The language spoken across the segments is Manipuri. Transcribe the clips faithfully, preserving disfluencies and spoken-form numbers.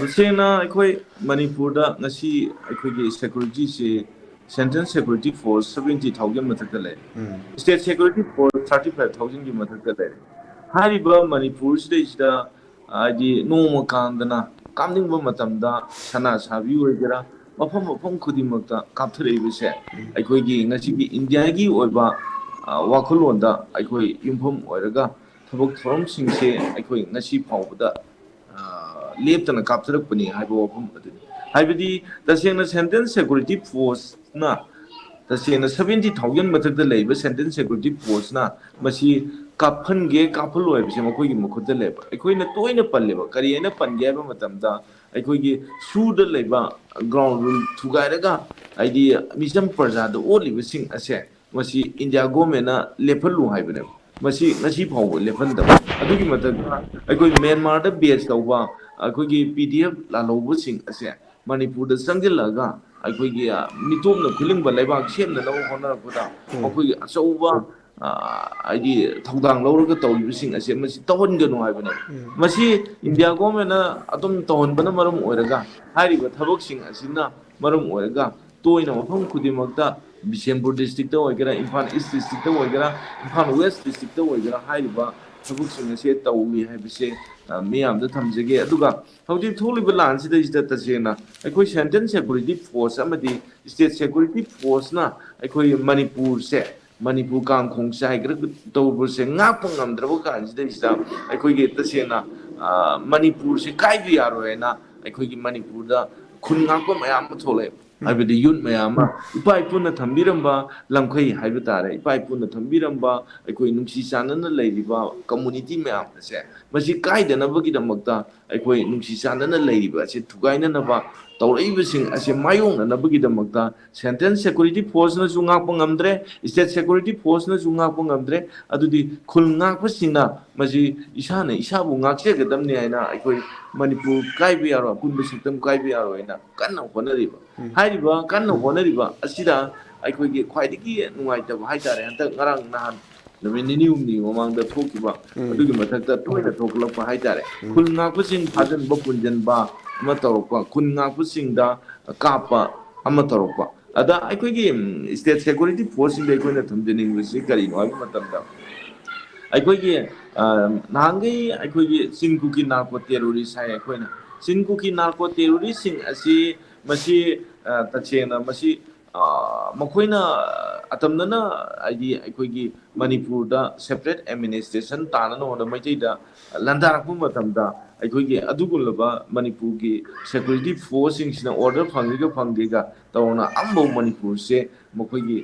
ꯇꯁꯦꯡꯅ ꯑꯩꯈꯣꯏ ꯃꯅꯤꯄꯨꯔꯗ ꯉꯁꯤ ꯑꯩꯈꯣꯏꯒꯤ ꯁꯦꯀ꯭ꯌꯨꯔꯤꯇꯤꯁꯤ, central security force seventy thousand ꯃꯊꯛꯇ ꯂꯩꯔꯦ꯫ Um. State security force thirty five ꯊꯥꯎꯖꯟꯒꯤ ꯃꯊꯛꯇ ꯂꯩꯔꯦ꯫ ꯍꯥꯏꯔꯤꯕ ꯃꯅꯤꯄꯨꯔꯁꯤꯗꯩꯁꯤꯗ ꯍꯥꯏꯗꯤ ꯅꯣꯡꯃ ꯀꯥꯡꯗꯅ ꯀꯥꯞꯅꯤꯡꯕ ꯃꯇꯝꯗ ꯁꯅꯥ ꯁꯥꯕꯤ ꯑꯣꯏꯒꯦꯔꯥ, ꯃꯐꯝ ꯃꯐꯝ ꯈꯨꯗꯤꯡꯃꯛꯇ ꯀꯥꯞꯊꯔꯛꯏꯕꯁꯦ, ꯑꯩꯈꯣꯏꯒꯤ ꯉꯁꯤꯒꯤ ꯏꯟꯗꯤꯌꯥꯒꯤ ꯑꯣꯏꯕ, ꯑ, ꯋꯥꯈꯜꯂꯣꯟꯗ ꯑꯩꯈꯣꯏ ꯌꯨꯝꯐꯝ ꯑꯣꯏꯔꯒ ꯊꯕꯛ ꯊꯧꯔꯝꯁꯤꯡꯁꯦ ꯑꯩꯈꯣꯏ ꯉꯁꯤ ꯐꯥꯎꯕꯗ, ꯑ, ꯂꯦꯞꯇꯅ ꯀꯥꯞꯊꯔꯛꯄꯅꯤ ꯍꯥꯏꯕ ꯋꯥꯐꯝ ꯑꯗꯨꯅꯤ꯫ ꯍꯥꯏꯕꯗꯤ ꯇꯁꯦꯡꯅ ꯁꯦꯟꯇ꯭ꯔꯦꯜ ꯁꯦꯀ꯭ꯌꯨꯔꯤꯇꯤ ꯐꯣꯔꯁꯅ, ꯇꯁꯦꯡꯅ ꯁꯕꯦꯟꯇꯤ ꯊꯥꯎꯖꯟ ꯃꯊꯛꯇ ꯂꯩꯕ ꯁꯦꯟꯇ꯭ꯔꯦꯜ ꯁꯦꯀ꯭ꯌꯨꯔꯤꯇꯤ ꯐꯣꯔꯁꯅ ꯃꯁꯤ ꯀꯥꯞꯍꯟꯒꯦ ꯀꯥꯞꯍꯜꯂꯣꯏ ꯍꯥꯏꯕꯁꯦ ꯃꯈꯣꯏꯒꯤ ꯃꯈꯨꯠꯇ ꯂꯩꯕ꯫ ꯑꯩꯈꯣꯏꯅ ꯇꯣꯏꯅ ꯄꯜꯂꯦꯕ꯫ ꯀꯔꯤ ꯍꯥꯏꯅ ꯄꯟꯒꯦ ꯍꯥꯏꯕ ꯃꯇꯝꯗ, ꯑꯩꯈꯣꯏꯒꯤ ꯁꯨꯗ ꯂꯩꯕ ꯒ꯭ꯔꯥꯎꯟ ꯔꯨꯜ ꯊꯨꯒꯥꯏꯔꯒ, ꯍꯥꯏꯗꯤ ꯃꯤꯆꯝ ꯄ꯭ꯔꯖꯥꯗ ꯑꯣꯠꯂꯤꯕꯁꯤꯡ ꯑꯁꯦ ꯃꯁꯤ ꯏꯟꯗꯤꯌꯥ ꯒꯣꯔꯃꯦꯟꯅ ꯂꯦꯞꯍꯜꯂꯨ ꯍꯥꯏꯕꯅꯦꯕ꯫ ꯃꯁꯤ ꯉꯁꯤ ꯐꯥꯎꯕ ꯂꯦꯞꯍꯟꯗꯕ꯫ ꯑꯗꯨꯒꯤ ꯃꯊꯛꯇ ꯑꯩꯈꯣꯏ ꯃ꯭ꯌꯥꯟꯃꯥꯔꯗ ꯕꯦꯁ ꯇꯧꯕ ꯑꯩꯈꯣꯏꯒꯤ ꯄꯤ ꯗꯤ ꯑꯦꯐ ꯂꯥꯜꯍꯧꯕꯁꯤꯡ ꯑꯁꯦ ꯃꯅꯤꯄꯨꯔꯗ ꯆꯪꯁꯤꯜꯂꯒ ꯑꯩꯈꯣꯏꯒꯤ, ꯑ, ꯃꯤꯇꯣꯞꯅ ꯈꯨꯂꯤꯡꯕ ꯂꯩꯕꯥꯛ ꯁꯦꯝꯅꯅꯕ ꯍꯣꯠꯅꯔꯛꯄꯗ ꯎꯝ꯫ ꯃꯈꯣꯏꯒꯤ ꯑꯆꯧꯕ, ꯑ, ꯍꯥꯏꯗꯤ ꯊꯧꯗꯥꯡ ꯂꯧꯔꯒ ꯇꯧꯔꯤꯕꯁꯤꯡ ꯑꯁꯦ ꯃꯁꯤ ꯇꯧꯍꯟꯒꯅꯨ ꯍꯥꯏꯕꯅꯦꯕ꯫ ꯎꯝ꯫ ꯃꯁꯤ ꯏꯟꯗꯤꯌꯥ ꯒꯣꯔꯃꯦꯟꯅ ꯑꯗꯨꯝ ꯇꯧꯍꯟꯕꯅ ꯃꯔꯝ ꯑꯣꯏꯔꯒ, ꯍꯥꯏꯔꯤꯕ ꯊꯕꯛꯁꯤꯡ ꯑꯁꯤꯅ ꯃꯔꯝ ꯑꯣꯏꯔꯒ ꯇꯣꯏꯅ ꯃꯐꯝ ꯈꯨꯗꯤꯡꯃꯛꯇ, ꯕꯤꯁꯦꯝꯄꯨꯔ ꯗꯤꯁꯇ꯭ꯔꯤꯛꯇ ꯑꯣꯏꯒꯦꯔꯥ, ꯏꯝꯐꯥꯜ ꯏꯁ ꯗꯤꯁꯇ꯭ꯔꯤꯛꯇ ꯑꯣꯏꯒꯦꯔꯥ, ꯏꯝꯐꯥꯜ ꯋꯦꯁ ꯗꯤꯁꯇ꯭ꯔꯤꯛꯇ ꯑꯣꯏꯒꯦꯔꯥ, ꯍꯥꯏꯔꯤꯕ ꯊꯕꯛꯁꯤꯡ ꯑꯁꯦ ꯇꯧꯏ ꯍꯥꯏꯕꯁꯦ, ꯑ, ꯃꯤꯌꯥꯝꯗ ꯊꯝꯖꯒꯦ꯫ ꯑꯗꯨꯒ ꯍꯧꯖꯤꯛ ꯊꯣꯛꯂꯤꯕ ꯂꯥꯟꯁꯤꯗꯩꯁꯤꯗ ꯇꯁꯦꯡꯅ ꯑꯩꯈꯣꯏ ꯁꯦꯟꯇ꯭ꯔꯦꯜ ꯁꯦꯀ꯭ꯌꯨꯔꯤꯇꯤ ꯐꯣꯔꯁ ꯑꯃꯗꯤ ꯁ꯭ꯇꯦꯠ ꯁꯦꯀ꯭ꯌꯨꯔꯤꯇꯤ ꯐꯣꯔꯁꯅ ꯑꯩꯈꯣꯏ ꯃꯅꯤꯄꯨꯔꯁꯦ, ꯃꯅꯤꯄꯨꯔ ꯀꯥꯡ ꯈꯣꯡ ꯆꯥꯏꯈ꯭ꯔ ꯇꯧꯕꯁꯦ ꯉꯥꯛꯄ ꯉꯝꯗ꯭ꯔꯕ ꯀꯥꯟꯁꯤꯗꯩꯁꯤꯗ ꯑꯩꯈꯣꯏꯒꯤ ꯇꯁꯦꯡꯅ, ꯑ, ꯃꯅꯤꯄꯨꯔꯁꯦ ꯀꯥꯏꯕ ꯌꯥꯔꯣꯏ ꯍꯥꯏꯅ ꯑꯩꯈꯣꯏꯒꯤ ꯃꯅꯤꯄꯨꯔꯗ ꯈꯨꯟ ꯉꯥꯛꯄ ꯃꯌꯥꯝ ꯑꯃ ꯊꯣꯛꯂꯛꯑꯦ꯫ ꯎꯝ꯫ ꯍꯥꯏꯕꯗꯤ ꯌꯨꯠ ꯃꯌꯥꯝ ꯑꯃ, ꯏꯄꯥ ꯏꯄꯨꯅ ꯊꯝꯕꯤꯔꯝꯕ ꯂꯝꯈꯩ ꯍꯥꯏꯕ ꯇꯥꯔꯦ, ꯏꯄꯥ ꯏꯄꯨꯅ ꯊꯝꯕꯤꯔꯝꯕ ꯑꯩꯈꯣꯏ ꯅꯨꯡꯁꯤ ꯆꯥꯟꯅꯅ ꯂꯩꯔꯤꯕ ꯀꯝꯃꯨꯅꯤꯇꯤ ꯃꯌꯥꯝ ꯑꯁꯦ, ꯃꯁꯤ ꯀꯥꯏꯗꯅꯕꯒꯤꯗꯃꯛꯇ ꯑꯩꯈꯣꯏ ꯅꯨꯡꯁꯤ ꯆꯥꯟꯅꯅ ꯂꯩꯔꯤꯕ ꯑꯁꯦ ꯊꯨꯒꯥꯏꯅꯅꯕ ꯇꯧꯔꯛꯏꯕꯁꯤꯡ ꯑꯁꯦ ꯃꯥꯌꯣꯛꯅꯅꯕꯒꯤꯗꯃꯛꯇ ꯁꯦꯟꯇ꯭ꯔꯦꯜ ꯁꯦꯀ꯭ꯌꯨꯔꯤꯇꯤ ꯐꯣꯔꯁꯅꯁꯨ ꯉꯥꯛꯄ ꯉꯝꯗ꯭ꯔꯦ, ꯁ꯭ꯇꯦꯠ ꯁꯦꯀ꯭ꯌꯨꯔꯤꯇꯤ ꯐꯣꯔꯁꯅꯁꯨ ꯉꯥꯛꯄ ꯉꯝꯗ꯭ꯔꯦ꯫ ꯑꯗꯨꯗꯤ ꯈꯨꯜ ꯉꯥꯛꯄꯁꯤꯡꯅ ꯃꯁꯤ ꯏꯁꯥꯅ ꯏꯁꯥꯕꯨ ꯉꯥꯛꯆꯒꯗꯕꯅꯤ ꯍꯥꯏꯅ ꯑꯩꯈꯣꯏ ꯃꯅꯤꯄꯨꯔ ꯀꯥꯏꯕ ꯌꯥꯔꯣꯏ, ꯑꯄꯨꯟꯕ ꯁꯛꯇꯝ ꯀꯥꯏꯕ ꯌꯥꯔꯣꯏ ꯍꯥꯏꯅ ꯀꯟꯅ ꯍꯣꯠꯅꯔꯤꯕ꯫ ꯎꯝ꯫ ꯍꯥꯏꯔꯤꯕ ꯀꯟꯅ ꯍꯣꯠꯅꯔꯤꯕ ꯑꯁꯤꯗ ꯑꯩꯈꯣꯏꯒꯤ ꯈ꯭ꯋꯥꯏꯗꯒꯤ ꯅꯨꯡꯉꯥꯏꯇꯕ ꯍꯥꯏꯇꯥꯔꯦ, ꯍꯟꯗꯛ ꯉꯔꯥꯡ ꯅꯍꯥꯟ ꯅꯨꯃꯤꯠ ꯅꯤꯅꯤ ꯍꯨꯝꯅꯤ ꯃꯃꯥꯡꯗ ꯊꯣꯛꯈꯤꯕ, ꯎꯝ꯫ ꯑꯗꯨꯒꯤ ꯃꯊꯛꯇ ꯇꯣꯏꯅ ꯊꯣꯛꯂꯛꯄ ꯍꯥꯏꯇꯥꯔꯦ꯫ ꯎꯝ꯫ ꯈꯨꯜ ꯉꯥꯛꯄꯁꯤꯡ ꯐꯥꯖꯤꯟꯕ ꯄꯨꯟꯁꯤꯟꯕ, ꯑꯃ ꯇꯧꯔꯛꯄ, ꯈꯨꯟ ꯉꯥꯛꯄꯁꯤꯡꯗ ꯀꯥꯞꯄ ꯑꯃ ꯇꯧꯔꯛꯄ꯫ ꯑꯗ ꯑꯩꯈꯣꯏꯒꯤ ꯁ꯭ꯇꯦꯠ ꯁꯦꯀ꯭ꯌꯨꯔꯤꯇꯤ ꯐꯣꯔꯁꯁꯤꯡꯗ ꯑꯩꯈꯣꯏꯅ ꯊꯝꯖꯅꯤꯡꯕꯁꯤ ꯀꯔꯤꯅꯣ ꯍꯥꯏꯕ ꯃꯇꯝꯗ, ꯑꯩꯈꯣꯏꯒꯤ ꯅꯍꯥꯟꯈꯩ ꯑꯩꯈꯣꯏꯒꯤ ꯆꯤꯟ ꯀꯨꯀꯤ ꯅꯥꯔꯀꯣ ꯇꯦꯔꯣꯔꯤꯁ ꯍꯥꯏ, ꯑꯩꯈꯣꯏꯅ ꯆꯤꯟ ꯀꯨꯀꯤ ꯅꯥꯔꯀꯣ ꯇꯦꯔꯣꯔꯤꯁꯁꯤꯡ ꯑꯁꯤ ꯃꯁꯤ ꯇꯁꯦꯡꯅ ꯃꯁꯤ ꯃꯈꯣꯏꯅ ꯑꯇꯝꯅꯅ ꯍꯥꯏꯗꯤ ꯑꯩꯈꯣꯏꯒꯤ ꯃꯅꯤꯄꯨꯔꯗ ꯁꯦꯄꯔꯦꯠ ꯑꯦꯗꯃꯤꯅꯤꯁꯇ꯭ꯔꯦꯁꯟ ꯇꯥꯅꯅꯕ ꯍꯣꯠꯅ ꯃꯩꯇꯩꯗ ꯂꯥꯟꯗꯥꯔꯛꯄ ꯃꯇꯝꯗ ꯑꯩꯈꯣꯏꯒꯤ ꯑꯗꯨꯒꯨꯝꯂꯕ ꯃꯅꯤꯄꯨꯔꯒꯤ ꯁꯦꯀ꯭ꯌꯨꯔꯤꯇꯤ ꯐꯣꯔꯁꯁꯤꯡꯁꯤꯅ ꯑꯣꯔꯗꯔ ꯐꯪꯉꯤꯒ ꯐꯪꯗꯦꯒ ꯇꯧꯅ ꯑꯃꯐꯥꯎ ꯃꯅꯤꯄꯨꯔꯁꯦ ꯃꯈꯣꯏꯒꯤ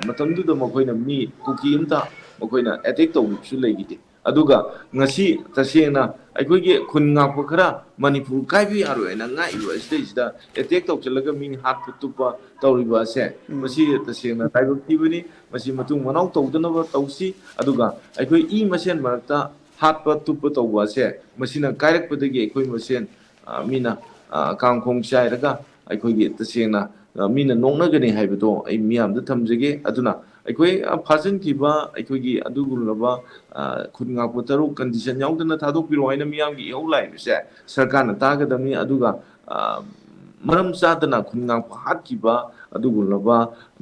ꯃꯇꯝꯗꯨꯗ ꯃꯈꯣꯏꯅ ꯃꯤ ꯀꯨꯀꯤ ꯑꯃꯇ ꯃꯈꯣꯏꯅ ꯑꯦꯇꯦꯛ ꯇꯧꯕꯁꯨ ꯂꯩꯈꯤꯗꯦ꯫ ꯑꯗꯨꯒ ꯉꯁꯤ ꯇꯁꯦꯡꯅ ꯑꯩꯈꯣꯏꯒꯤ ꯈꯨꯟ ꯉꯥꯛꯄ ꯈꯔ ꯃꯅꯤꯄꯨꯔ ꯀꯥꯏꯕ ꯌꯥꯔꯣꯏ ꯍꯥꯏꯅ ꯉꯥꯛꯏꯕ ꯑꯁꯤꯗꯩꯁꯤꯗ ꯑꯦꯇꯦꯛ ꯇꯧꯁꯤꯜꯂꯒ ꯃꯤ ꯍꯥꯠꯄ ꯇꯨꯞꯄ ꯇꯧꯔꯤꯕ ꯑꯁꯦ, ꯃꯁꯤ ꯇꯁꯦꯡꯅ ꯂꯥꯏꯕꯛ ꯊꯤꯕꯅꯤ꯫ ꯃꯁꯤ ꯃꯇꯨꯡ ꯃꯅꯥꯎ ꯇꯧꯗꯅꯕ ꯇꯧꯁꯤ꯫ ꯑꯗꯨꯒ ꯑꯩꯈꯣꯏ ꯏ ꯃꯁꯦꯟ ꯃꯔꯛꯇ ꯍꯥꯠꯄ ꯇꯨꯞꯄ ꯇꯧꯕ ꯑꯁꯦ ꯃꯁꯤꯅ ꯀꯥꯏꯔꯛꯄꯗꯒꯤ ꯑꯩꯈꯣꯏ ꯃꯁꯦꯟ ꯃꯤꯅ ꯀꯥꯡꯈꯣꯡ ꯆꯥꯏꯔꯒ ꯑꯩꯈꯣꯏꯒꯤ ꯇꯁꯦꯡꯅ ꯃꯤꯅ ꯅꯣꯛꯅꯒꯅꯤ ꯍꯥꯏꯕꯗꯣ ꯑꯩ ꯃꯤꯌꯥꯝꯗ ꯊꯝꯖꯒꯦ꯫ ꯑꯗꯨꯅ ꯑꯩꯈꯣꯏ ꯐꯥꯖꯤꯟꯈꯤꯕ ꯑꯩꯈꯣꯏꯒꯤ ꯑꯗꯨꯒꯨꯝꯂꯕ ꯈꯨꯟ ꯉꯥꯛꯄ ꯇꯔꯨꯛ ꯀꯟꯗꯤꯁꯟ ꯌꯥꯎꯗꯅ ꯊꯥꯗꯣꯛꯄꯤꯔꯣ ꯍꯥꯏꯅ ꯃꯤꯌꯥꯝꯒꯤ ꯏꯍꯧ ꯂꯥꯛꯏꯕꯁꯦ ꯁꯔꯀꯥꯔꯅ ꯇꯥꯒꯗꯕꯅꯤ꯫ ꯑꯗꯨꯒ ꯃꯔꯝ ꯆꯥꯗꯅ ꯈꯨꯟ ꯉꯥꯛꯄ ꯍꯥꯠꯈꯤꯕ ꯑꯗꯨꯒꯨꯝꯂꯕ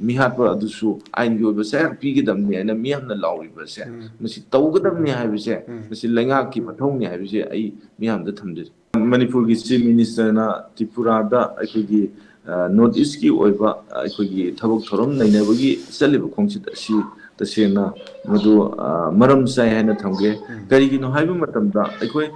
ꯃꯤꯍꯥꯠꯄ ꯑꯗꯨꯁꯨ ꯑꯥꯏꯟꯒꯤ ꯑꯣꯏꯕ ꯆꯩꯔꯥꯛ ꯄꯤꯒꯗꯕꯅꯤ ꯍꯥꯏꯅ ꯃꯤꯌꯥꯝꯅ ꯂꯥꯎꯔꯤꯕꯁꯦ ꯃꯁꯤ ꯇꯧꯒꯗꯕꯅꯤ ꯍꯥꯏꯕꯁꯦ, ꯃꯁꯤ ꯂꯩꯉꯥꯛꯀꯤ ꯃꯊꯧꯅꯤ ꯍꯥꯏꯕꯁꯦ ꯑꯩ ꯃꯤꯌꯥꯝꯗ ꯊꯝꯖꯔꯤ꯫ ꯃꯅꯤꯄꯨꯔꯒꯤ ꯆꯤꯐ ꯃꯤꯅꯤꯁꯇꯔꯅ ꯇ꯭ꯔꯤꯄꯨꯔꯥꯗ ꯑꯩꯈꯣꯏꯒꯤ ꯅꯣꯔꯠ ꯏꯁꯀꯤ ꯑꯣꯏꯕ ꯑꯩꯈꯣꯏꯒꯤ ꯊꯕꯛ ꯊꯧꯔꯝ ꯅꯩꯅꯕꯒꯤ ꯆꯠꯂꯤꯕ ꯈꯣꯡꯆꯠ ꯑꯁꯤ ꯇꯁꯦꯡꯅ ꯃꯗꯨ ꯃꯔꯝ ꯆꯥꯏ ꯍꯥꯏꯅ ꯊꯝꯒꯦ꯫ ꯀꯔꯤꯒꯤꯅꯣ ꯍꯥꯏꯕ ꯃꯇꯝꯗ ꯑꯩꯈꯣꯏ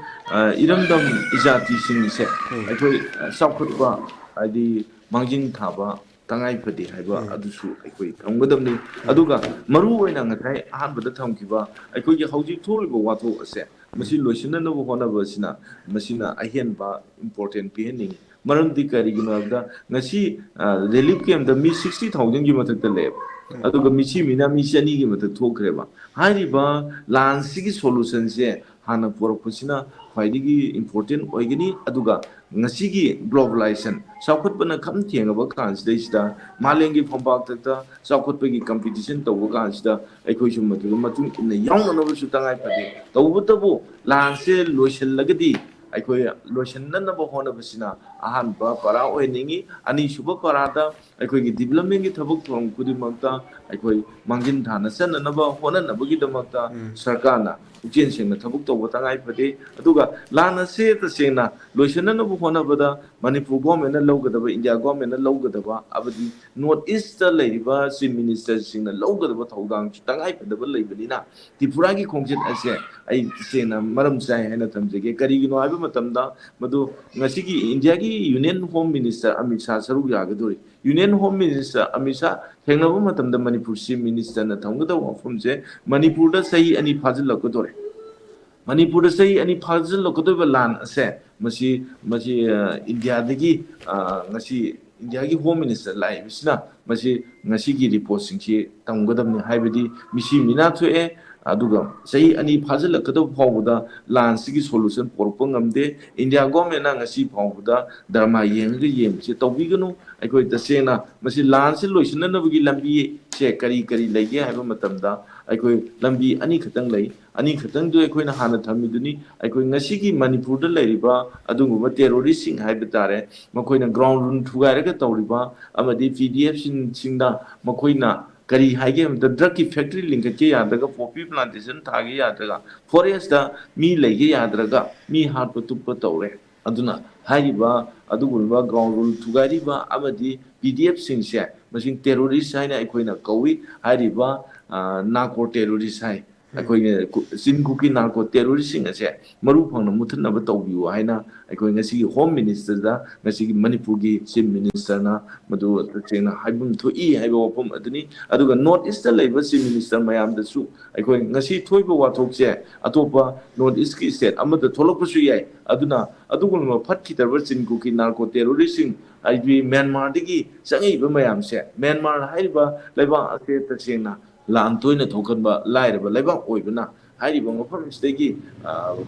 ꯏꯔꯝꯗꯝ ꯏꯖꯥꯇꯤꯁꯤꯡꯁꯦ ꯑꯩꯈꯣꯏ ꯆꯥꯎꯈꯠꯄ ꯍꯥꯏꯗꯤ ꯃꯥꯡꯖꯤꯟ ꯊꯥꯕ ꯇꯉꯥꯏ ꯐꯗꯦ ꯍꯥꯏꯕ ꯑꯗꯨꯁꯨ ꯑꯩꯈꯣꯏ ꯊꯝꯒꯗꯕꯅꯤ꯫ ꯑꯗꯨꯒ ꯃꯔꯨ ꯑꯣꯏꯅ ꯉꯁꯥꯏ ꯑꯍꯥꯟꯕꯗ ꯊꯝꯈꯤꯕ ꯑꯩꯈꯣꯏꯒꯤ ꯍꯧꯖꯤꯛ ꯊꯣꯛꯂꯤꯕ ꯋꯥꯊꯣꯛ ꯑꯁꯦ ꯃꯁꯤ ꯂꯣꯏꯁꯤꯟꯅꯅꯕ ꯍꯣꯠꯅꯕ ꯑꯁꯤꯅ ꯃꯁꯤꯅ ꯑꯍꯦꯟꯕ ꯏꯝꯄꯣꯔꯇꯦꯟ ꯄꯤꯍꯟꯅꯤꯡꯉꯤ꯫ ꯃꯔꯝꯗꯤ ꯀꯔꯤꯒꯤꯅꯣ ꯍꯥꯏꯕꯗ ꯉꯁꯤ ꯔꯤꯂꯤꯐ ꯀꯦꯝꯗ ꯃꯤ ꯁꯤꯛꯁꯇꯤ ꯊꯥꯎꯖꯟꯒꯤ ꯃꯊꯛꯇ ꯂꯩꯌꯦꯕ, ꯑꯗꯨꯒ ꯃꯤꯁꯤ ꯃꯤꯅ ꯃꯤ ꯆꯅꯤꯒꯤ ꯃꯊꯛ ꯊꯣꯛꯈ꯭ꯔꯦꯕ꯫ ꯍꯥꯏꯔꯤꯕ ꯂꯥꯟꯁꯤꯒꯤ ꯁꯣꯂꯨꯁꯟꯁꯦ ꯍꯥꯟꯅ ꯄꯨꯔꯛꯄꯁꯤꯅ ꯈ꯭ꯋꯥꯏꯗꯒꯤ ꯏꯝꯄꯣꯔꯇꯦꯟ ꯑꯣꯏꯒꯅꯤ꯫ ꯑꯗꯨꯒ ꯉꯁꯤꯒꯤ ꯒ꯭ꯂꯣꯕꯦꯂꯥꯏꯖꯦꯁꯟ ꯆꯥꯎꯈꯠꯄꯅ ꯈꯝ ꯊꯦꯡꯉꯕ ꯀꯥꯟꯁꯤꯗꯩꯁꯤꯗ ꯃꯥꯂꯦꯝꯒꯤ ꯐꯝꯄꯥꯛꯇ ꯆꯥꯎꯈꯠꯄꯒꯤ ꯀꯝꯄꯤꯇꯤꯁꯟ ꯇꯧꯕ ꯀꯥꯟꯁꯤꯗ ꯑꯩꯈꯣꯏꯁꯨ ꯃꯗꯨꯗ ꯃꯇꯨꯡ ꯏꯟꯅ ꯌꯥꯎꯅꯅꯕꯁꯨ ꯇꯉꯥꯏ ꯐꯗꯦ꯫ ꯇꯧꯕꯇꯕꯨ ꯂꯥꯟꯁꯦ ꯂꯣꯏꯁꯤꯜꯂꯒꯗꯤ ꯑꯩꯈꯣꯏ ꯂꯣꯏꯁꯤꯟꯅꯅꯕ ꯍꯣꯠꯅꯕꯁꯤꯅ ꯑꯍꯥꯟꯕ ꯄꯔꯥ ꯑꯣꯏꯍꯟꯅꯤꯡꯏ꯫ ꯑꯅꯤꯁꯨꯕ ꯄꯔꯥꯗ ꯑꯩꯈꯣꯏꯒꯤ developmentꯀꯤ ꯊꯕꯛ ꯊꯧꯔꯝ ꯈꯨꯗꯤꯡꯃꯛꯇ ꯑꯩꯈꯣꯏ ꯃꯥꯡꯖꯤꯟ ꯊꯥꯅ ꯆꯠꯅꯅꯕ ꯍꯣꯠꯅꯅꯕꯒꯤꯗꯃꯛꯇ ꯎꯝ꯫ ꯁꯔꯀꯥꯔꯅ ꯄꯨꯛꯆꯦꯜ ꯁꯦꯡꯅ ꯊꯕꯛ ꯇꯧꯕ ꯇꯉꯥꯏ ꯐꯗꯦ꯫ ꯑꯗꯨꯒ ꯂꯥꯟ ꯑꯁꯦ ꯇꯁꯦꯡꯅ ꯂꯣꯏꯁꯤꯟꯅꯅꯕ ꯍꯣꯠꯅꯕꯗ ꯃꯅꯤꯄꯨꯔ governmentꯅ ꯂꯧꯒꯗꯕ, ꯏꯟꯗꯤꯌꯥ governmentꯅ ꯂꯧꯒꯗꯕ, ꯑꯃꯗꯤ North Eastꯇ ꯂꯩꯔꯤꯕ chief ministerꯁꯤꯡꯅ ꯂꯧꯒꯗꯕ ꯊꯧꯗꯥꯡꯁꯨ ꯇꯉꯥꯏ ꯐꯗꯕ ꯂꯩꯕꯅꯤꯅ, ꯇ꯭ꯔꯤꯄꯨꯔꯥꯒꯤ ꯈꯣꯡꯆꯠ ꯑꯁꯦ ꯑꯩ ꯇꯁꯦꯡꯅ ꯃꯔꯝ ꯆꯥꯏ ꯍꯥꯏꯅ ꯊꯝꯖꯒꯦ꯫ ꯀꯔꯤꯒꯤꯅꯣ ꯍꯥꯏꯕ ꯃꯇꯝꯗ, ꯃꯗꯨ ꯉꯁꯤꯒꯤ ꯏꯟꯗꯤꯌꯥꯒꯤ Union Home Minister Amit Shah ꯁꯔꯨꯛ ꯌꯥꯒꯗꯧꯔꯤ꯫ Union Home Minister Amit Shah ꯊꯦꯡꯅꯕ ꯃꯇꯝꯗ ꯃꯅꯤꯄꯨꯔ chief ministerꯅ ꯊꯝꯒꯗꯕ ꯋꯥꯐꯝꯁꯦ, ꯃꯅꯤꯄꯨꯔꯗ ꯆꯍꯤ ꯑꯅꯤ ꯐꯥꯖꯤꯜꯂꯛꯀꯗꯧꯔꯦ꯫ ꯃꯅꯤꯄꯨꯔꯗ ꯆꯍꯤ ꯑꯅꯤ ꯐꯥꯖꯤꯜꯂꯛꯀꯗꯧꯔꯤꯕ ꯂꯥꯟ ꯑꯁꯦ, ꯃꯁꯤ, ꯃꯁꯤ, ꯑ, ꯏꯟꯗꯤꯌꯥꯗꯒꯤ, ꯑ, ꯉꯁꯤ ꯏꯟꯗꯤꯌꯥꯒꯤ Home Minister ꯂꯥꯛꯏꯕꯁꯤꯅ ꯃꯁꯤ ꯉꯁꯤꯒꯤ reportꯁꯤꯡꯁꯤ ꯇꯝꯒꯗꯕꯅꯤ꯫ ꯍꯥꯏꯕꯗꯤ ꯃꯤꯁꯤ ꯃꯤꯅꯥ ꯊꯣꯛꯑꯦ, ꯑꯗꯨꯒ ꯆꯍꯤ ꯑꯅꯤ ꯐꯥꯖꯤꯜꯂꯛꯀꯗꯕ ꯐꯥꯎꯕꯗ ꯂꯥꯟꯁꯤꯒꯤ solution ꯄꯨꯔꯛꯄ ꯉꯝꯗꯦ꯫ ꯏꯟꯗꯤꯌꯥ governmentꯅ ꯉꯁꯤ ꯐꯥꯎꯕꯗ drama ꯌꯦꯡꯉꯒ ꯌꯦꯡꯕꯁꯦ ꯇꯧꯕꯤꯒꯅꯨ꯫ ꯑꯩꯈꯣꯏ ꯇꯁꯦꯡꯅ ꯃꯁꯤ ꯂꯥꯟꯁꯤ ꯂꯣꯏꯁꯤꯟꯅꯅꯕꯒꯤ ꯂꯝꯕꯤꯁꯦ ꯀꯔꯤ ꯀꯔꯤ ꯂꯩꯒꯦ ꯍꯥꯏꯕ ꯃꯇꯝꯗ, ꯑꯩꯈꯣꯏ ꯂꯝꯕꯤ ꯑꯅꯤꯈꯛꯇꯪ ꯂꯩ꯫ ꯑꯅꯤꯈꯛꯇꯪꯗꯨ ꯑꯩꯈꯣꯏꯅ ꯍꯥꯟꯅ ꯊꯝꯃꯤꯗꯨꯅꯤ꯫ ꯑꯩꯈꯣꯏ ꯉꯁꯤꯒꯤ ꯃꯅꯤꯄꯨꯔꯗ ꯂꯩꯔꯤꯕ ꯑꯗꯨꯒꯨꯝꯕ terroristꯁꯤꯡ ꯍꯥꯏꯕ ꯇꯥꯔꯦ, ꯃꯈꯣꯏꯅ ground rule ꯊꯨꯒꯥꯏꯔꯒ ꯇꯧꯔꯤꯕ ꯑꯃꯗꯤ PDF ꯁꯤꯡꯁꯤꯡꯗ ꯃꯈꯣꯏꯅ ꯀꯔꯤ ꯍꯥꯏꯒꯦ ꯍꯥꯏꯕꯗ, drugꯀꯤ factory ꯂꯤꯡꯈꯠꯀꯦ ꯌꯥꯗ꯭ꯔꯒ, poppy plantation ꯊꯥꯒꯦ ꯌꯥꯗ꯭ꯔꯒ, forestꯇ ꯃꯤ ꯂꯩꯒꯦ ꯌꯥꯗ꯭ꯔꯒ, ꯃꯤ ꯍꯥꯠꯄ ꯇꯨꯞꯄ ꯇꯧꯔꯦ꯫ ꯑꯗꯨꯅ ꯍꯥꯏꯔꯤꯕ ꯑꯗꯨꯒꯨꯝꯂꯕ ground rule ꯊꯨꯒꯥꯏꯔꯤꯕ ꯑꯃꯗꯤ PDF ꯁꯤꯡꯁꯦ, ꯃꯁꯤ terrorist ꯍꯥꯏꯅ ꯑꯩꯈꯣꯏꯅ ꯀꯧꯏ꯫ ꯍꯥꯏꯔꯤꯕ, ꯑ, narco terrorist ꯍꯥꯏ꯫ ꯎꯝ꯫ ꯑꯩꯈꯣꯏꯒꯤ ꯀꯨ-, ꯆꯤꯟ ꯀꯨꯀꯤ narco terroristꯁꯤꯡ ꯑꯁꯦ ꯃꯔꯨ ꯐꯪꯅ ꯃꯨꯠꯊꯠꯅꯕ ꯇꯧꯕꯤꯌꯨ ꯍꯥꯏꯅ ꯑꯩꯈꯣꯏ ꯉꯁꯤꯒꯤ Home Ministerꯗ, ꯉꯁꯤꯒꯤ ꯃꯅꯤꯄꯨꯔꯒꯤ Chief Ministerꯅ ꯃꯗꯨ ꯇꯁꯦꯡꯅ ꯍꯥꯏꯐꯝ ꯊꯣꯛꯏ ꯍꯥꯏꯕ ꯋꯥꯐꯝ ꯑꯗꯨꯅꯤ꯫ ꯑꯗꯨꯒ North Eastꯇ ꯂꯩꯕ Chief Minister ꯃꯌꯥꯝꯗꯁꯨ ꯑꯩꯈꯣꯏ ꯉꯁꯤ ꯊꯣꯛꯏꯕ ꯋꯥꯊꯣꯛꯁꯦ ꯑꯇꯣꯞꯄ North Eastꯀꯤ state ꯑꯃꯗ ꯊꯣꯛꯂꯛꯄꯁꯨ ꯌꯥꯏ꯫ ꯑꯗꯨꯅ ꯑꯗꯨꯒꯨꯝꯂꯕ ꯐꯠꯈꯤꯗ꯭ꯔꯕ ꯆꯤꯟ ꯀꯨꯀꯤ narco terroristꯁꯤꯡ, ꯍꯥꯏꯗꯤ Myanmarꯗꯒꯤ ꯆꯪꯉꯛꯏꯕ ꯃꯌꯥꯝꯁꯦ, Myanmar ꯍꯥꯏꯔꯤꯕ ꯂꯩꯕꯥꯛ ꯑꯁꯦ ꯇꯁꯦꯡꯅ ꯂꯥꯟ ꯇꯣꯏꯅ ꯊꯣꯛꯀꯟꯕ ꯂꯥꯏꯔꯕ ꯂꯩꯕꯥꯛ ꯑꯣꯏꯕꯅ, ꯍꯥꯏꯔꯤꯕ ꯃꯐꯝꯁꯤꯗꯒꯤ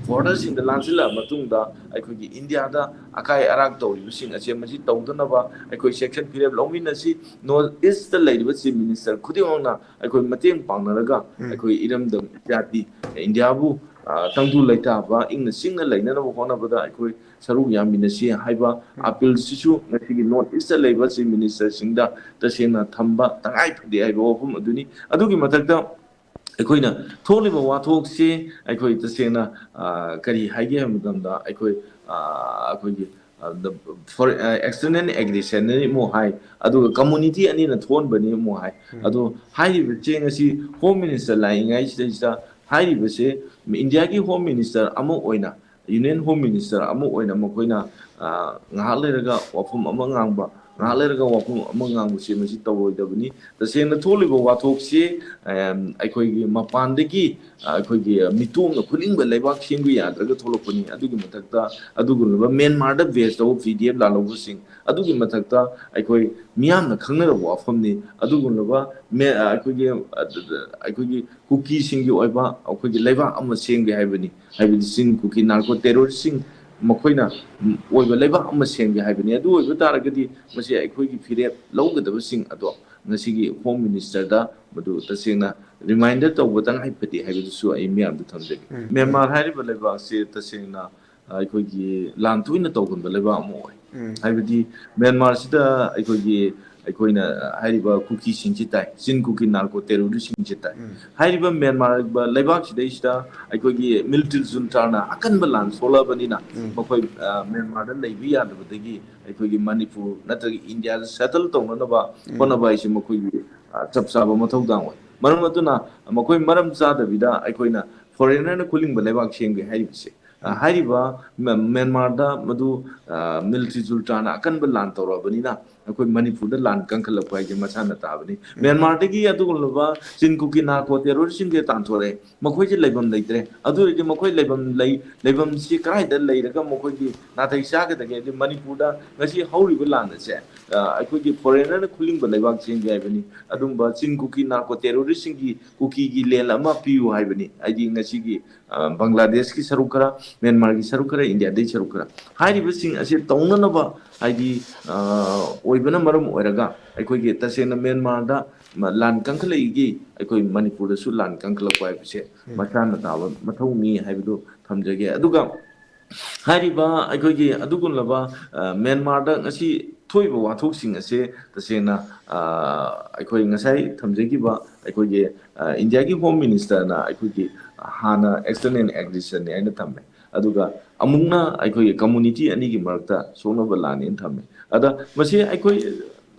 ꯕꯣꯔꯗꯔꯁꯤꯡꯗ ꯂꯥꯟꯁꯤꯜꯂꯛꯑ ꯃꯇꯨꯡꯗ ꯑꯩꯈꯣꯏꯒꯤ ꯏꯟꯗꯤꯌꯥꯗ ꯑꯀꯥꯏ ꯑꯔꯥꯛ ꯇꯧꯔꯤꯕꯁꯤꯡ ꯑꯁꯦ ꯃꯁꯤ ꯇꯧꯗꯅꯕ ꯑꯩꯈꯣꯏ ꯁꯦꯛꯁꯟ ꯐꯤꯔꯦꯞ ꯂꯧꯃꯤꯟꯅꯁꯤ꯫ ꯅꯣꯔꯠ ꯏꯁꯇ ꯂꯩꯔꯤꯕ ꯆꯤꯐ ꯃꯤꯅꯤꯁꯇꯔ ꯈꯨꯗꯤꯡꯃꯛꯅ ꯑꯩꯈꯣꯏ ꯃꯇꯦꯡ ꯄꯥꯡꯅꯔꯒ ꯑꯩꯈꯣꯏ ꯏꯔꯝꯗꯝ ꯖꯥꯇꯤ ꯏꯟꯗꯤꯌꯥꯕꯨ ꯇꯪꯗꯨ ꯂꯩꯇꯥꯕ ꯏꯪꯅ ꯆꯤꯛꯅ ꯂꯩꯅꯅꯕ ꯍꯣꯠꯅꯕꯗ ꯑꯩꯈꯣꯏ ꯁꯔꯨꯛ ꯌꯥꯃꯤꯟꯅꯁꯤ ꯍꯥꯏꯕ ꯑꯄꯤꯜꯁꯤꯁꯨ ꯉꯁꯤꯒꯤ ꯅꯣꯔꯠ ꯏꯁꯇ ꯂꯩꯕ ꯆꯤꯐ ꯃꯤꯅꯤꯁꯇꯔꯁꯤꯡꯗ ꯇꯁꯦꯡꯅ ꯊꯝꯕ ꯇꯉꯥꯏ ꯐꯗꯦ ꯍꯥꯏꯕ ꯋꯥꯐꯝ ꯑꯗꯨꯅꯤ꯫ ꯑꯗꯨꯒꯤ ꯃꯊꯛꯇ ꯑꯩꯈꯣꯏꯅ ꯊꯣꯛꯂꯤꯕ ꯋꯥꯊꯣꯛꯁꯤ ꯑꯩꯈꯣꯏ ꯇꯁꯦꯡꯅ ꯀꯔꯤ ꯍꯥꯏꯒꯦ ꯍꯥꯏꯕ ꯃꯇꯝꯗ ꯑꯩꯈꯣꯏ ꯑꯩꯈꯣꯏꯒꯤ ꯑꯦꯛꯁꯇꯔꯅꯦꯜ ꯑꯦꯒ꯭ꯔꯦꯁꯟꯅꯤ ꯑꯃꯨꯛ ꯍꯥꯏ, ꯑꯗꯨꯒ ꯀꯝꯃꯨꯅꯤꯇꯤ ꯑꯅꯤꯅ ꯊꯣꯛꯍꯟꯕꯅꯤ ꯑꯃꯨꯛ ꯍꯥꯏ꯫ ꯑꯗꯣ ꯍꯥꯏꯔꯤꯕ ꯆꯦꯡ ꯑꯁꯤ ꯍꯣꯝ ꯃꯤꯅꯤꯁꯇꯔ ꯂꯥꯛꯏꯉꯩꯁꯤꯗꯩꯁꯤꯗ ꯍꯥꯏꯔꯤꯕꯁꯦ ꯏꯟꯗꯤꯌꯥꯒꯤ ꯍꯣꯝ ꯃꯤꯅꯤꯁꯇꯔ ꯑꯃ ꯑꯣꯏꯅ, ꯌꯨꯅꯤꯌꯟ ꯍꯣꯝ ꯃꯤꯅꯤꯁꯇꯔ ꯑꯃ ꯑꯣꯏꯅ ꯃꯈꯣꯏꯅ ꯉꯥꯏꯍꯥꯛ ꯂꯩꯔꯒ ꯋꯥꯐꯝ ꯑꯃ ꯉꯥꯡꯕ, ꯉꯥꯏꯍꯥꯛ ꯂꯩꯔꯒ ꯋꯥꯐꯝ ꯑꯃ ꯉꯥꯡꯕꯁꯦ ꯃꯁꯤ ꯇꯧꯔꯣꯏꯗꯕꯅꯤ꯫ ꯇꯁꯦꯡꯅ ꯊꯣꯛꯂꯤꯕ ꯋꯥꯊꯣꯛꯁꯤ ꯑꯩꯈꯣꯏꯒꯤ ꯃꯄꯥꯟꯗꯒꯤ ꯑꯩꯈꯣꯏꯒꯤ ꯃꯤꯇꯣꯞꯅ ꯈꯨꯅꯤꯡꯕ ꯂꯩꯕꯥꯛ ꯁꯦꯝꯕ ꯌꯥꯗ꯭ꯔꯒ ꯊꯣꯛꯂꯛꯄꯅꯤ꯫ ꯑꯗꯨꯒꯤ ꯃꯊꯛꯇ ꯑꯗꯨꯒꯨꯝꯂꯕ ꯃ꯭ꯌꯥꯟꯃꯥꯔꯗ ꯕꯦꯁ ꯇꯧꯕ ꯄꯤ ꯗꯤ ꯑꯦꯐ ꯂꯥꯜꯍꯧꯕꯁꯤꯡ ꯑꯗꯨꯒꯤ ꯃꯊꯛꯇ ꯑꯩꯈꯣꯏ ꯃꯤꯌꯥꯝꯅ ꯈꯪꯅꯔꯕ ꯋꯥꯐꯝꯅꯤ꯫ ꯑꯗꯨꯒꯨꯝꯂꯕ ꯑꯩꯈꯣꯏꯒꯤ ꯑꯩꯈꯣꯏꯒꯤ ꯀꯨꯀꯤꯁꯤꯡꯒꯤ ꯑꯣꯏꯕ ꯑꯩꯈꯣꯏꯒꯤ ꯂꯩꯕꯥꯛ ꯑꯃ ꯁꯦꯝꯒꯦ ꯍꯥꯏꯕꯅꯤ, ꯍꯥꯏꯕꯗꯤ ꯆꯤꯟ ꯀꯨꯀꯤ ꯅꯥꯔꯀꯣ ꯇꯦꯔꯣꯔꯤꯁꯁꯤꯡ ꯃꯈꯣꯏꯅ ꯑꯣꯏꯕ ꯂꯩꯕꯥꯛ ꯑꯃ ꯁꯦꯝꯒꯦ ꯍꯥꯏꯕꯅꯤ꯫ ꯑꯗꯨ ꯑꯣꯏꯕ ꯇꯥꯔꯒꯗꯤ ꯃꯁꯤ ꯑꯩꯈꯣꯏꯒꯤ ꯐꯤꯔꯦꯞ ꯂꯧꯒꯗꯕꯁꯤꯡ ꯑꯗꯣ ꯉꯁꯤꯒꯤ ꯍꯣꯝ ꯃꯤꯅꯤꯁꯇꯔꯗ ꯃꯗꯨ ꯇꯁꯦꯡꯅ ꯔꯤꯃꯥꯏꯟꯗꯔ ꯇꯧꯕ ꯇꯉꯥꯏ ꯐꯗꯦ ꯍꯥꯏꯕꯗꯨꯁꯨ ꯑꯩ ꯃꯤꯌꯥꯝꯗ ꯊꯝꯖꯒꯦ꯫ ꯃ꯭ꯌꯥꯟꯃꯥꯔ ꯍꯥꯏꯔꯤꯕ ꯂꯩꯕꯥꯛ ꯑꯁꯤ ꯇꯁꯦꯡꯅ ꯑꯩꯈꯣꯏꯒꯤ ꯂꯥꯟ ꯇꯣꯏꯅ ꯇꯧꯒꯟꯕ ꯂꯩꯕꯥꯛ ꯑꯃ ꯑꯣꯏ꯫ ꯍꯥꯏꯕꯗꯤ ꯃ꯭ꯌꯥꯟꯃꯥꯔꯁꯤꯗ ꯑꯩꯈꯣꯏꯒꯤ ꯑꯩꯈꯣꯏꯅ ꯍꯥꯏꯔꯤꯕ ꯀꯨꯀꯤꯁꯤꯡꯁꯤ ꯇꯥꯏ, ꯆꯤꯟ ꯀꯨꯀꯤ ꯅꯥꯔꯀꯣ ꯇꯦꯔꯣꯔꯤꯁꯁꯤꯡꯁꯤ ꯇꯥꯏ꯫ ꯍꯥꯏꯔꯤꯕ ꯃ꯭ꯌꯥꯟꯃꯥꯔ ꯂꯩꯕꯥꯛꯁꯤꯗꯩꯁꯤꯗ ꯑꯩꯈꯣꯏꯒꯤ ꯃꯤꯂꯤꯇꯔꯤ ꯖꯨꯟꯇꯥꯅ ꯑꯀꯟꯕ ꯂꯥꯟ ꯁꯣꯛꯂꯛꯑꯕꯅꯤꯅ ꯃꯈꯣꯏ ꯃ꯭ꯌꯥꯟꯃꯥꯔꯗ ꯂꯩꯕ ꯌꯥꯗꯕꯗꯒꯤ ꯑꯩꯈꯣꯏꯒꯤ ꯃꯅꯤꯄꯨꯔ ꯅꯠꯇ꯭ꯔꯒ ꯏꯟꯗꯤꯌꯥꯗ ꯁꯦꯇꯜ ꯇꯧꯅꯅꯕ ꯍꯣꯠꯅꯕ ꯍꯥꯏꯁꯤ ꯃꯈꯣꯏꯒꯤ ꯆꯞ ꯆꯥꯕ ꯃꯊꯧꯗꯥꯡ ꯑꯣꯏ꯫ ꯃꯔꯝ ꯑꯗꯨꯅ ꯃꯈꯣꯏ ꯃꯔꯝ ꯆꯥꯗꯕꯤꯗ ꯑꯩꯈꯣꯏꯅ ꯐꯣꯔꯦꯅꯔꯅ ꯈꯨꯂꯤꯡꯕ ꯂꯩꯕꯥꯛ ꯁꯦꯝꯒꯦ ꯍꯥꯏꯔꯤꯕꯁꯦ ꯑ, ꯍꯥꯏꯔꯤꯕ ꯃ-, ꯃ꯭ꯌꯥꯟꯃꯥꯔꯗ ꯃꯗꯨ, ꯑ, ꯃꯤꯂꯤꯇꯔꯤ ꯖꯨꯟꯇꯥꯅ ꯑꯀꯟꯕ ꯂꯥꯟ ꯇꯧꯔꯛꯑꯕꯅꯤꯅ ꯑꯩꯈꯣꯏ ꯃꯅꯤꯄꯨꯔꯗ ꯂꯥꯟ ꯀꯟꯈꯠꯂꯛꯄ ꯍꯥꯏꯁꯦ ꯃꯁꯥꯅ ꯇꯥꯕꯅꯤ꯫ ꯃ꯭ꯌꯥꯟꯃꯥꯔꯗꯒꯤ ꯑꯗꯨꯒꯨꯝꯂꯕ ꯆꯤꯟ ꯀꯨꯀꯤ ꯅꯥꯔꯀꯣ ꯇꯦꯔꯣꯔꯤꯁꯁꯤꯡꯁꯦ ꯇꯥꯟꯊꯣꯔꯛꯑꯦ꯫ ꯃꯈꯣꯏꯁꯦ ꯂꯩꯐꯝ ꯂꯩꯇ꯭ꯔꯦ꯫ ꯑꯗꯨ ꯑꯣꯏꯔꯗꯤ ꯃꯈꯣꯏ ꯂꯩꯐꯝ ꯂꯩ-, ꯂꯩꯐꯝꯁꯤ ꯀꯗꯥꯏꯗ ꯂꯩꯔꯒ ꯃꯈꯣꯏꯒꯤ ꯅꯥꯇꯩ ꯆꯥꯒꯗꯒꯦ? ꯑꯗꯨ ꯃꯅꯤꯄꯨꯔꯗ ꯉꯁꯤ ꯍꯧꯔꯤꯕ ꯂꯥꯟ ꯑꯁꯦ, ꯑ, ꯑꯩꯈꯣꯏꯒꯤ ꯐꯣꯔꯦꯅꯔꯅ ꯈꯨꯂꯤꯡꯕ ꯂꯩꯕꯥꯛ ꯆꯦꯟꯒꯦ ꯍꯥꯏꯕꯅꯤ꯫ ꯑꯗꯨꯝꯕ ꯆꯤꯟ ꯀꯨꯀꯤ ꯅꯥꯔꯀꯣ ꯇꯦꯔꯣꯔꯤꯁꯁꯤꯡꯒꯤ ꯀꯨꯀꯤꯒꯤ ꯂꯦꯟ ꯑꯃ ꯄꯤꯌꯨ ꯍꯥꯏꯕꯅꯤ꯫ ꯍꯥꯏꯗꯤ ꯉꯁꯤꯒꯤ, ꯑ, ꯕꯪꯒ꯭ꯂꯥꯗꯦꯁꯀꯤ ꯁꯔꯨꯛ ꯈꯔ, ꯃ꯭ꯌꯥꯟꯃꯥꯔꯒꯤ ꯁꯔꯨꯛ ꯈꯔ, ꯏꯟꯗꯤꯌꯥꯗꯒꯤ ꯁꯔꯨꯛ ꯈꯔ, ꯍꯥꯏꯔꯤꯕꯁꯤꯡ ꯑꯁꯤ ꯇꯧꯅꯅꯕ, ꯍꯥꯏꯗꯤ, ꯑ, ꯑꯣꯏꯕꯅ ꯃꯔꯝ ꯑꯣꯏꯔꯒ ꯑꯩꯈꯣꯏꯒꯤ ꯇꯁꯦꯡꯅ ꯃ꯭ꯌꯥꯟꯃꯥꯔꯗ ꯃ-, ꯂꯥꯟ ꯀꯟꯈꯠꯂꯛꯏꯒꯤ ꯑꯩꯈꯣꯏ ꯃꯅꯤꯄꯨꯔꯗꯁꯨ ꯂꯥꯟ ꯀꯟꯈꯠꯂꯛꯄ ꯍꯥꯏꯕꯁꯦ ꯃꯁꯥꯅ ꯇꯥꯕ ꯃꯊꯧꯅꯤ ꯍꯥꯏꯕꯗꯨ ꯊꯝꯖꯒꯦ꯫ ꯑꯗꯨꯒ ꯍꯥꯏꯔꯤꯕ ꯑꯩꯈꯣꯏꯒꯤ ꯑꯗꯨꯒꯨꯝꯂꯕ, ꯑ, ꯃ꯭ꯌꯥꯟꯃꯥꯔꯗ ꯉꯁꯤ ꯊꯣꯛꯏꯕ ꯋꯥꯊꯣꯛꯁꯤꯡ ꯑꯁꯦ ꯇꯁꯦꯡꯅ, ꯑ, ꯑꯩꯈꯣꯏ ꯉꯁꯥꯏ ꯊꯝꯖꯈꯤꯕ ꯑꯩꯈꯣꯏꯒꯤ, ꯑ, ꯏꯟꯗꯤꯌꯥꯒꯤ ꯍꯣꯝ ꯃꯤꯅꯤꯁꯇꯔꯅ ꯑꯩꯈꯣꯏꯒꯤ ꯍꯥꯟꯅ external aggressionꯅꯤ ꯍꯥꯏꯅ ꯊꯝꯃꯦ꯫ ꯑꯗꯨꯒ ꯑꯃꯨꯛꯅ ꯑꯩꯈꯣꯏꯒꯤ ꯀꯝꯃꯨꯅꯤꯇꯤ ꯑꯅꯤꯒꯤ ꯃꯔꯛꯇ ꯁꯣꯛꯅꯕ ꯂꯥꯟꯅꯦꯅ ꯊꯝꯃꯦ꯫ ꯑꯗ ꯃꯁꯤ ꯑꯩꯈꯣꯏ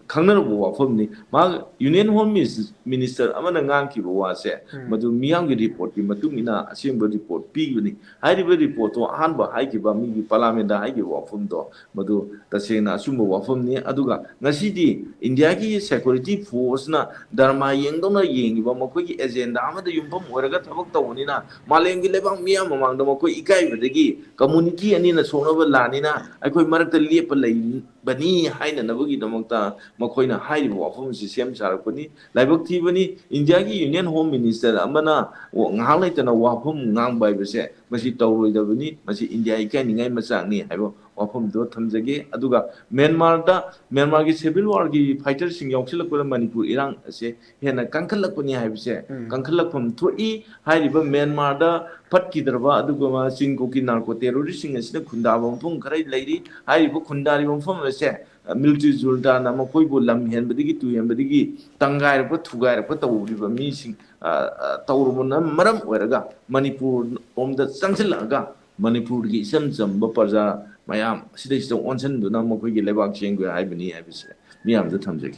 ꯈꯪꯅꯔꯕ ꯋꯥꯐꯝꯅꯤ꯫ ꯃꯍꯥꯛ ꯌꯨꯅꯤꯌꯟ ꯍꯣꯝ ꯃꯤꯅꯤꯁ-, ꯃꯤꯅꯤꯁꯇꯔ ꯑꯃꯅ ꯉꯥꯡꯈꯤꯕ ꯋꯥꯁꯦ, ꯎꯝ꯫ ꯃꯗꯨ ꯃꯤꯌꯥꯝꯒꯤ ꯔꯤꯄꯣꯔꯠꯀꯤ ꯃꯇꯨꯡ ꯏꯟꯅ ꯑꯁꯦꯡꯕ ꯔꯤꯄꯣꯔꯠ ꯄꯤꯕꯅꯤ꯫ ꯍꯥꯏꯔꯤꯕ ꯔꯤꯄꯣꯔꯠꯇꯣ ꯑꯍꯥꯟꯕ ꯍꯥꯏꯈꯤꯕ ꯃꯤꯒꯤ ꯄꯥꯔꯂꯥꯃꯦꯟꯗ ꯍꯥꯏꯈꯤꯕ ꯋꯥꯐꯝꯗꯣ, ꯃꯗꯨ ꯇꯁꯦꯡꯅ ꯑꯆꯨꯝꯕ ꯋꯥꯐꯝꯅꯤ꯫ ꯑꯗꯨꯒ ꯉꯁꯤꯗꯤ ꯏꯟꯗꯤꯌꯥꯒꯤ ꯁꯦꯀ꯭ꯌꯨꯔꯤꯇꯤ ꯐꯣꯔꯁꯅ ꯗꯔꯃꯥ ꯌꯦꯡꯗꯧꯅ ꯌꯦꯡꯉꯤꯕ ꯃꯈꯣꯏꯒꯤ ꯑꯦꯖꯦꯟꯗꯥ ꯑꯃꯗ ꯌꯨꯝꯐꯝ ꯑꯣꯏꯔꯒ ꯊꯕꯛ ꯇꯧꯕꯅꯤꯅ ꯃꯥꯂꯦꯝꯒꯤ ꯂꯩꯕꯥꯛ ꯃꯤꯌꯥꯝ ꯃꯃꯥꯡꯗ ꯃꯈꯣꯏ ꯏꯀꯥꯏꯕꯗꯒꯤ ꯀꯝꯃꯨꯅꯤꯇꯤ ꯑꯅꯤꯅ ꯁꯣꯛꯅꯕ ꯂꯥꯟꯅꯤꯅ ꯑꯩꯈꯣꯏ ꯃꯔꯛꯇ ꯂꯦꯞꯄ ꯂꯩꯕꯅꯤ ꯍꯥꯏꯅꯅꯕꯒꯤꯗꯃꯛꯇ ꯃꯈꯣꯏꯅ ꯍꯥꯏꯔꯤꯕ ꯋꯥꯐꯝ ꯑꯁꯤ ꯁꯦꯝ ꯁꯥꯔꯛꯄꯅꯤ꯫ ꯂꯥꯏꯕꯛ ꯊꯤꯕꯅꯤ, ꯏꯟꯗꯤꯌꯥꯒꯤ ꯌꯨꯅꯤꯌꯟ ꯍꯣꯝ ꯃꯤꯅꯤꯁꯇꯔ ꯑꯃꯅ ꯉꯥꯏꯍꯥꯛ ꯂꯩꯇꯅ ꯋꯥꯐꯝ ꯉꯥꯡꯕ ꯍꯥꯏꯕꯁꯦ ꯃꯁꯤ ꯇꯧꯔꯣꯏꯗꯕꯅꯤ, ꯃꯁꯤ ꯏꯟꯗꯤꯌꯥ ꯏꯀꯥꯏꯅꯤꯡꯉꯥꯏ ꯃꯆꯥꯛꯅꯤ ꯍꯥꯏꯕ ꯋꯥꯐꯝꯗꯣ ꯊꯝꯖꯒꯦ꯫ ꯑꯗꯨꯒ ꯃ꯭ꯌꯥꯟꯃꯥꯔꯗ, ꯃ꯭ꯌꯥꯟꯃꯥꯔꯒꯤ ꯁꯤꯚꯤꯜ ꯋꯥꯔꯒꯤ ꯐꯥꯏꯇꯔꯁꯤꯡ ꯌꯥꯎꯁꯤꯜꯂꯛꯄꯗ ꯃꯅꯤꯄꯨꯔ ꯏꯔꯥꯡ ꯑꯁꯦ ꯍꯦꯟꯅ ꯀꯟꯈꯠꯂꯛꯄꯅꯤ ꯍꯥꯏꯕꯁꯦ, ꯎꯝ꯫ ꯀꯟꯈꯠꯂꯛꯐꯝ ꯊꯣꯛꯏ꯫ ꯍꯥꯏꯔꯤꯕ ꯃ꯭ꯌꯥꯟꯃꯥꯔꯗ ꯐꯠꯈꯤꯗ꯭ꯔꯕ ꯑꯗꯨꯒ ꯆꯤꯟ ꯀꯨꯀꯤ ꯅꯥꯔꯀꯣ ꯇꯦꯔꯣꯔꯤꯁꯁꯤꯡ ꯑꯁꯤꯅ ꯈꯨꯟꯗꯥꯕ ꯃꯐꯝ ꯈꯔ ꯂꯩꯔꯤ꯫ ꯍꯥꯏꯔꯤꯕ ꯈꯨꯟꯗꯥꯔꯤꯕ ꯃꯐꯝ ꯑꯁꯦ ꯃꯤꯂꯤꯇꯔꯤ ꯖꯨꯟꯇꯥꯅ ꯃꯈꯣꯏꯕꯨ ꯂꯝ ꯍꯦꯟꯕꯗꯒꯤ ꯇꯨ ꯍꯦꯟꯕꯗꯒꯤ ꯇꯪꯒꯥꯏꯔꯛꯄ ꯊꯨꯒꯥꯏꯔꯛꯄ ꯇꯧꯔꯤꯕ ꯃꯤꯁꯤꯡ, ꯑ, ꯑ, ꯇꯧꯔꯨꯕꯅ ꯃꯔꯝ ꯑꯣꯏꯔꯒ ꯃꯅꯤꯄꯨꯔ ꯂꯣꯝꯗ ꯆꯪꯁꯤꯜꯂꯛꯑꯒ ꯃꯅꯤꯄꯨꯔꯒꯤ ꯏꯆꯝ ꯆꯝꯕ ꯄ꯭ꯔꯖꯥ ꯃꯌꯥꯝ ꯑꯁꯤꯗꯩꯁꯤꯗ ꯑꯣꯟꯁꯤꯟꯗꯨꯅ ꯃꯈꯣꯏꯒꯤ ꯂꯩꯕꯥꯛ ꯁꯦꯝꯒꯦ ꯍꯥꯏꯕꯅꯤ ꯍꯥꯏꯕꯁꯦ ꯃꯤꯌꯥꯝꯗ ꯊꯝꯖꯒꯦ꯫